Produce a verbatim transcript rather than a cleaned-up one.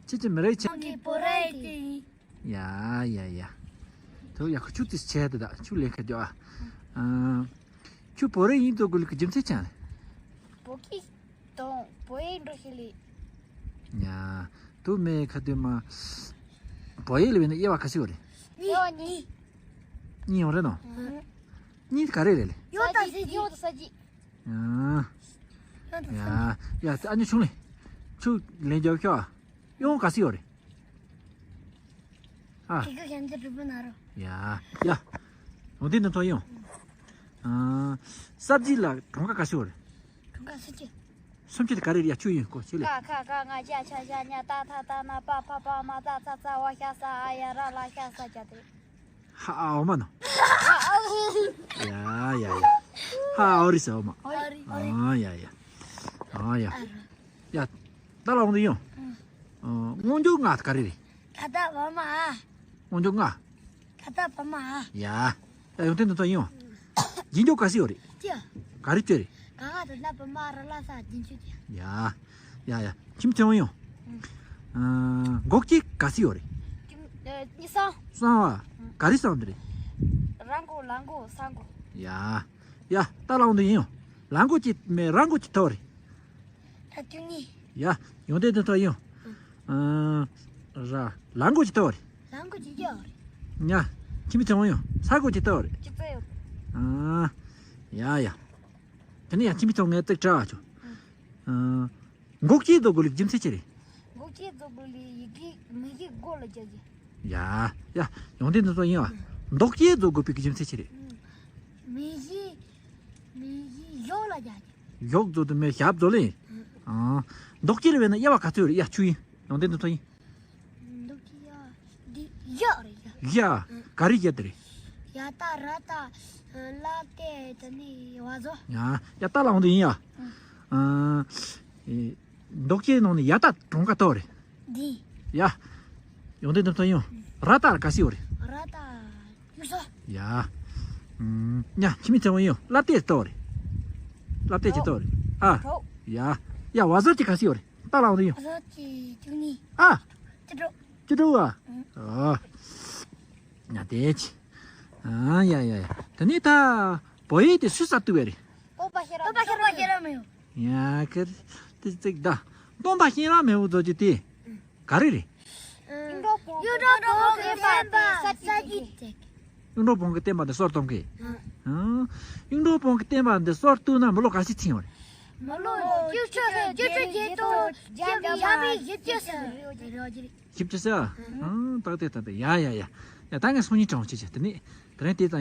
ཁྱེད་ཀྱི་མི་རེད་ཆེ། ཁྱེད་ཀྱི་བོད་རིགས་དེ་ཡིན། ཡ་ཡ་ཡ། དོ་ཡ་ཁུ་ཆུ་ཏིས་ཆེ་དེ་ད་ཆུ་ལེན་ཁ་རྒྱོ་ཨ། ཨ། ཁྱོད་བོད་རིགས་ཡིན་དོ་དགོས་ལུགས་ཀྱི་རྒྱུ་མཚན་ཅང་རེད། བོད་ཀྱི་དང་བོད་ཡིག་འགྲོ་ཤེས་ལེ། ཡ། དུ་མེ་ཁ་དུ་མ། བོད་ཡིག་ལ་བས་ན་དབྱེ་བ་ཁ་སི་ཡོད་རེད། དབྱེ་བ་གཉིས། གཉིས་ཡོང་རེད་ནོ། ཨང་། གཉིས་ག་རེ་རེད་ལེ། ཡོད་ད་ས་ཟེར་གྱི། ཡོད་ད་ས་གྱི། ཡ། ཡོད་ད་ས་ཡ་གྱི། ཡ་ཨ་ཉོ་ཆུང་ལེ། ཆུ་ལེན་རྒྱབ་ཤོག་ཨ། ཡོང་ག་སི་ཡོད་རེད། ཨ། དེ་ག་གན་ཚ་གྲུབ་པ་ན་རོ། ཡ། ཡ། ཡོང་དེ་ནི་ཐོ་ཡོང་། ཨ། སབ་ཇི་ལ་གྲངས་ཀ་ག་སི་ཡོད་རེད། གྲངས་ཀ་སུམ་ཅུ། སུམ་ཅུ་དེ་ག་རེ་རེད། ཡ་ཆུ་ཡིན་གོ་ཆུ་ལེ། ཀ་ཁ་ག་ང་ཅ་ཆ་ཞ་ཉ་ཏ་ཐ་ད་ན་པ་ཕ་བ་མ་ད་ཚ་ཚ་བ་ཤ་ས་ཨ་ཡ་ར་ལ་ཤ་ས་ཇ་དེ། ཧ་ཨ་འོ་མ་ནོ། ཡ་ཡ་ཡ། ཧ་ཨོ་རི་ས་འོ་མ། ཨོ་རི། ཨ་ཡ་ཡ། ཨ་ཡ། ཡ། ད་ལ་འོང་དུ་ཡོང་། ཨ། སྔོན་འཇུག་ལྔ་ག་རེ་རེད། ད་ད་བ་མ་ཨ། སྔོན་འཇུག་ལྔ། ད་ད་བ་མ་ཨ། ཡ། ད་ཡོང་དེ་འདི་ཚོ་ཡོང་། རྗེས་འཇུག་ག་སི་ཡོད་རེད། ཅི། ག་རེ་ཅི་རེད། ག་ང་ད་ད་བ་མ་ར་ལ་ས་རྗེས་འཇུག་ཅི། ཡ། ཡ་ཡ། ཁྱིམ་ཚང་ཡོང་། ཨ། འགོག་བྱེད་ག་སི་ཡོད་རེད། ཨ། གཉིས་སམ། སམ་བ། ག་རེ་སམ་དེ་རེད། རང་འགོག་ལ་འགོག་ས་འགོག་ཡ། ཡ། ད་ལ་འོང་དུ་ཡིན་ཡོང་། ལ་འགོག་བྱེད་མེད་རང་འགོག་བྱེད་ཐོ་རེད། ད་བཅུ་གཉིས། ཡ། ཡོང་དེ་འདི་ཐོ་ཡིན་ཡོང་། ཨ། ར། ལ་འགོག་བྱེད་ཐོ་རེད། ལ་འགོག་བྱེད་རྒྱུ་རེད། ཡ། ཁྱིམ་ཚང་ཡོང་། ས་འགོག་བྱེད་ཐོ་རེད། ཅི་ཚ་ཡོད། ཨ། ཡ་ཡ། དེ་ནས་ཡང་ཁྱིམ་མི་ཚང་ངས་ཙིག་གྲགས་ཆོ། ཨ། འགོག་བྱེད་རྫོགས་དགོས་ལུགས་རྒྱུ་མཚན་ཅི་རེད། འགོག་བྱེད་རྫོགས་དགོས་ལུགས་ཡི་གེ་མི་ཡི་མགོ་ལ་རྒྱག་གི། ཡ། ཡ། ཡོང་དེ་འདི་ཚོ་ཡིན་བ། འདོགས་བྱེད་རྫོགས་དགོས་པའི་རྒྱུ་མཚན་ཅི་རེད། མི་ཡི། མི་ཡི་གཞོགས་ལ་རྒྱག་གི། གཞོགས་རྫོགས་དུ་མེད་ཞབས་རྫོགས་ལེ། ཨ། འདོགས་བྱེད་ལ་བས་ན་དབྱེ་བ་ག་ཚོད་རེད། ཡ་ཆུ་ཡིན། ཡོང་དེ་འདི་ཚོ་ཡིན། འདོགས་བྱེད་ཡ། འདི་ཡ་རེད་ཡ། ཡ། ག་རེ་ཡ་དེ་རེད། ཡ་ད་ར་ད། ལ་ཏེ་དེ་ནི་བ་ཟོ། ཡ། ཡ་ད་ལ་འོང་དུ་ཡིན་ཡ། ཨ། འདོགས་བྱེད་ནང་ནས་ཡ་ད་གྲངས་ཀ་ཏོ་རེད། འདི། ཡ། ཡོང་དེ་འདི་ཚོ་ཡིན། ར་ད་ག་སི་ཡོད་རེད། ར་ད་ཡུག་སོ། ཡ། ཨུམ། ཡ་ཁྱིམ་མི་ཚང་མ་ཡིན། ལ་ཏེ་ཏོ་རེད། ལ་ཏེ་ཅི་ཏོ་རེད། ཨ། གྲོགས། ཡ། ཡ་བ་ཟོ་ཅི་ག་སི་ཡོད་རེད། ད་ལ་འོང་དུ་ཡིན། བ་ཟོ་ཅི་བཅུ་གཉིས། ཨ། ཅི་གྲོགས། ཅི་གྲོགས་ཨ། ཨུམ། ཨ། ཡ་དེ་ཅི། ཨ་ཡ་ཡ་ཡ། དེ་ནས་ད་བོད་ཡིག་དེ་སུས་གསར་གཏོད་པ་རེད། སྟོན་པ་ཤེས་རབ། སྟོན་པ་ཤེས་རབ་མེས་པོ། ཡ་ཁེར། དེ་ཙིག་ད། སྟོན་པ་ཤེས་རབ་མེས་པོ་ཚོ་ཅི་དེ། ག་རེ་རེད། གཡུང་དྲུང་བོན་གྱི་བསྟན་པ་དེ་གསར་བརྗེ་བྱས། གཡུང་དྲུང་བོན་གྱི་བསྟན་པ་འདི་སྲོལ་གཏོད་མཁན། ཨ། གཡུང་དྲུང་བོན་གྱི་བསྟན་པ་འདི་སྲོལ་གཏོད་ན་མི་ལོ་ག་ཚོད་ཕྱིན་པ་རེད། མི་ལོ་བཅུ་ཕྲག་བཅུ་ཕྲག་བརྒྱད་སྟོང་བརྒྱད་བརྒྱ་མེད་བཞི་བཅུ་ཟེར་རེད། བཞི་བཅུ་ཟེར། ཨ། ད་དེ་ད་དེ་ཡ་ཡ་ཡ། ཡ་ད་ངས་སང་ཉིན་དྲང་བྱེད་བྱེད་དེ་ནི། དེ་རིང་དེ་ཙམ་ཡིན།